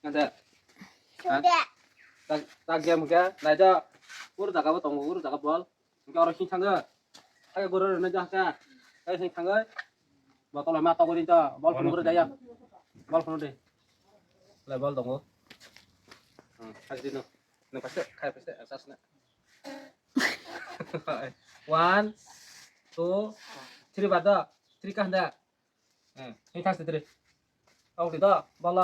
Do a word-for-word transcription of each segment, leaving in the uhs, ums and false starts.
Ada. Sudah. Tak tak game ke, naida. Ur jaga bo tongo, ur jaga bol. Engke oro hing thango. Hai guru rwna jahka. Hai hing thango. Botol ma togori to. Bol phunu guru daya. Bol phunu de. Le bol tongo. Hmm, hai dino. Nang paste, khai paste, asas na. One, two, three bado. Three ka handa. Hmm, hing thang three. Tong di do, bol.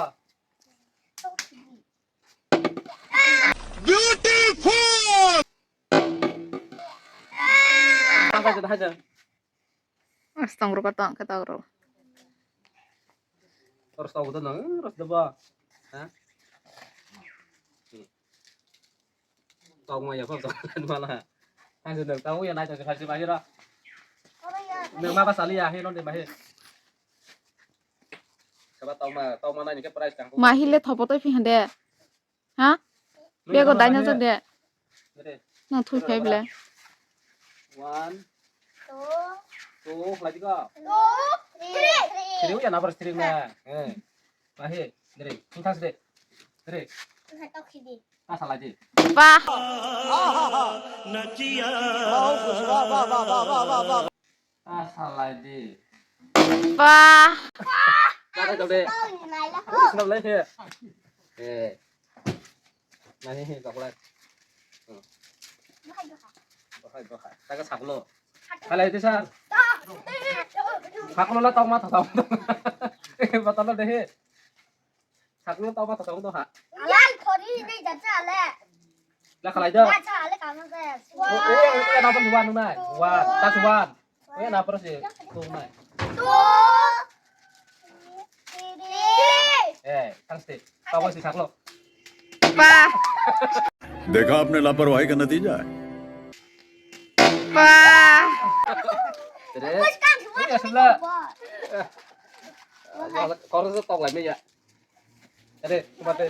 Beautiful! Tang khai jada hai jada. Mas tong ro ka tong ka tong ro. Ros tau da nang, ros da ba. Ha? Tau ma ya ko tau ma la. Ang se tau ya nai tau se khai se ba hira. Nang ma ba sali ya he non de ba he. Saba tau ma, tau ma nai ni ke price kang. Ma hile thopo toi phi hande. Ha? Bego daina jak de. Nang thui phai bele. One. Two. Two, lagi ko. Two. Three. Three, ya, number three na. Eh. Ahi, dre. Thung thas de. Dre. Ka salai de. Ba. Ah, salai di. Ba. Dada dole. Sinap lai he. Eh. Nani he, chocolate. Hmm. Bahai, bahai. Taga saklo. Salai di sa. Saklo la tong ma tong. Eh, batalo de he. Sakno tau ma thotong to ha. Alai khori nei jacha ale. La khalai do. Jacha ale kama se. O, o, o, na pon wan nai. Wan, tas wan. O, na pon se. Tu nai. Tu. Tiri. Eh, tang ste. Tau si saklo. Ba. देखा आपने लापरवाही का नतीजा है। Ba. Tere. Kuch ka. Ni asla. Kor se tok lai me ya. Ade, coba deh.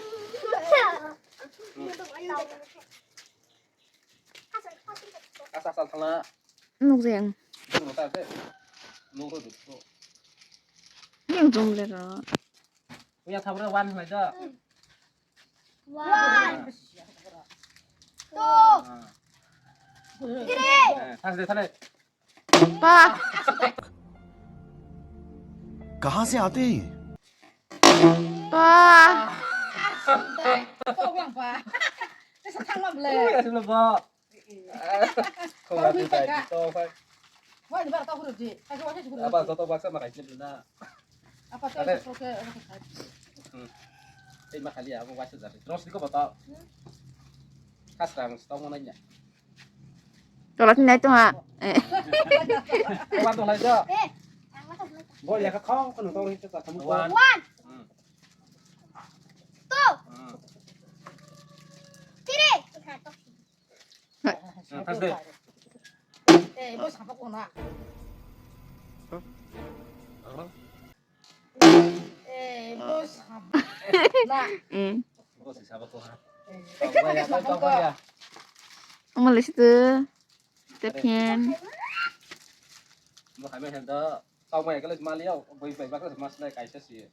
Asal asal thala. Nuk jeng. Nuk ta deh. Nuk ro deh. Yang jom le ro. Punya thabra wan hai da. One. Two. Three. Eh, tas de thale. Ba. कहाँ से आते हैं ये? Ba. Ui, asli ba. Kau lagi tadi, tau, Pak. Apa, tau, tau, baksa makai sini dulu, nah. Apa teh? Oke, oke. Hmm. Terima kasih ya, aku kasih dari. Terus di kau batal. Kasrang, tau mana nya? Tolak ni nai tu ha. Eh. Kau batal aja. Eh. Bo ya kau kau nonton itu tak kamu. One. Hmm. Two. Hmm. Three. Hmm, tas de. Eh, bo sapa kona. Eh, bo sapa. Na. Hmm. Bo si sapa kona. Eh, kau ya, kau ya. Omo le situ. Tepian. Mo kami hendo. Tau mai kele mali au, boi bai bakla mas nai kaisa si.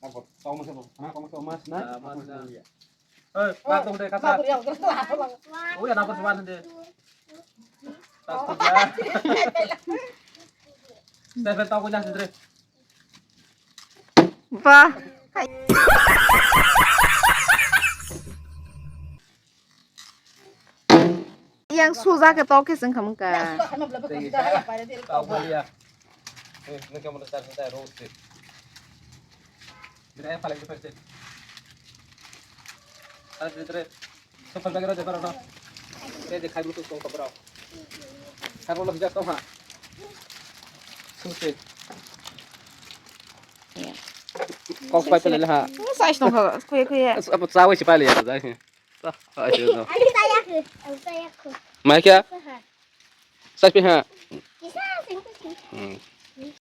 Abo tau mo sabo, na tau mo sabo mas na. Ah, mas na. Eh, ma tong de kasa. Oh ya, number seven de. Tas tu ya. Seven tau ko nya sendiri. Ba. Yang suja ke tok ke seng kamu ka. Tau baliya. Eh, nang kamu dasar santai rose. Bila yang paling depan sih. Ada di terus. Sopan lagi ada berapa? Saya di kayu tu tong berapa? Kamu lebih jatuh ha. Susi. Kok pai pele ha. Size tong ka, kuya kuya. Apa cawe si pale ya, dai. Tah, ayo no. Ani saya ke, ani saya ke. Mai kya? Sai pe ha. Kisa sing sing. Hmm.